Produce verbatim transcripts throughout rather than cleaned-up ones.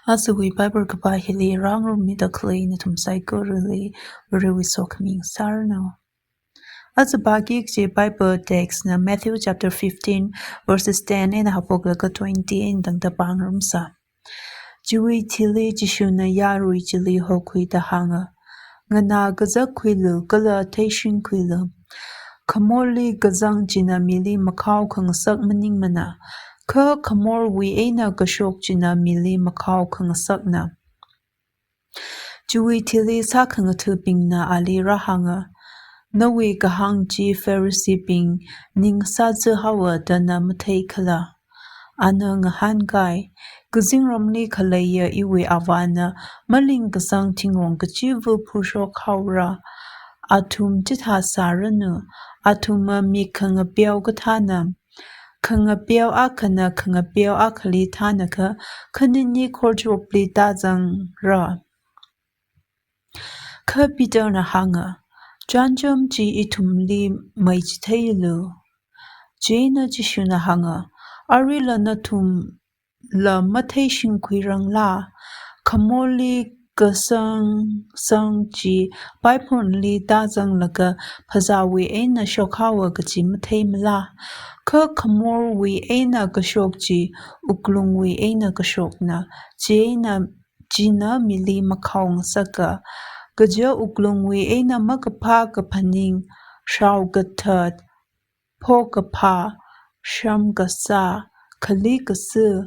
Ajawui Bible kapā hili rāngarummida khalei nathum saikorali Varewui sokhami ngasāranu. Aja pāki kaji Bible text na Matthew chapter fifteen, verses ten eina haophoklaga twenty eina tangda pāngarumsa. Chiwui thili Jishuna yarui chili hokhuida hānga, "Nganā kazakkhuilu kala theishingkhuilu. Khamorli kazang china mili makhao khangasak maningmana, kha khamorwui eina kashok china mili makhao khangasakna." Chiwui thili sākhangathabingna ali rāhānga, "Nawui kahāng chi Phariseebing ning sāzāhaowa da na matheikhala?" Ana ngahānkai, "Kazingramli khaleiya iwui Avāna malingkasang thingrong kachiva̱ phushok haora. Athum chithā sāranu, athumva mik khangapeo kathāna. Khangapeo akhana khangapeo akhali thānakha, khanini khorchopli tāzangra." Kha Peterna hānga, "Chānjam chi ithumli maichitheilu." Chieina Jishuna hānga, "Aruila nathumla matheishingkhuirangla? Khamorli kasang sang chi paiphunli tāzanglaga phazāwui eina shokhaowa kaji matheimala? Kha khamorwui eina kashok chi wuklungwui eina kashokna, chieina china mili makhao ngasaka. Kaja wuklungwui eina makaphā kaphaning, shaokathat, phokaphā, sham kasā, khali kasā,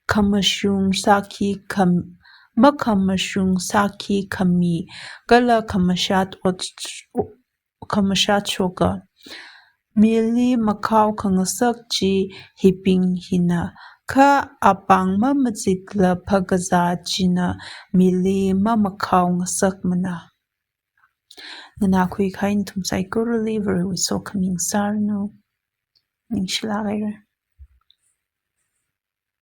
khamashung sākhi kham-, makhamashung sākhi khami, kala khamashat ot-, khamashat shoka. Mili makhao khangasak chi hibing hina, kha apāng mamazikla phakazā china mili mamakhao ngasakmana." Nganākhui kahai nathum saikorali Varewui sokhami ngasāranu. Ningshilāk haira.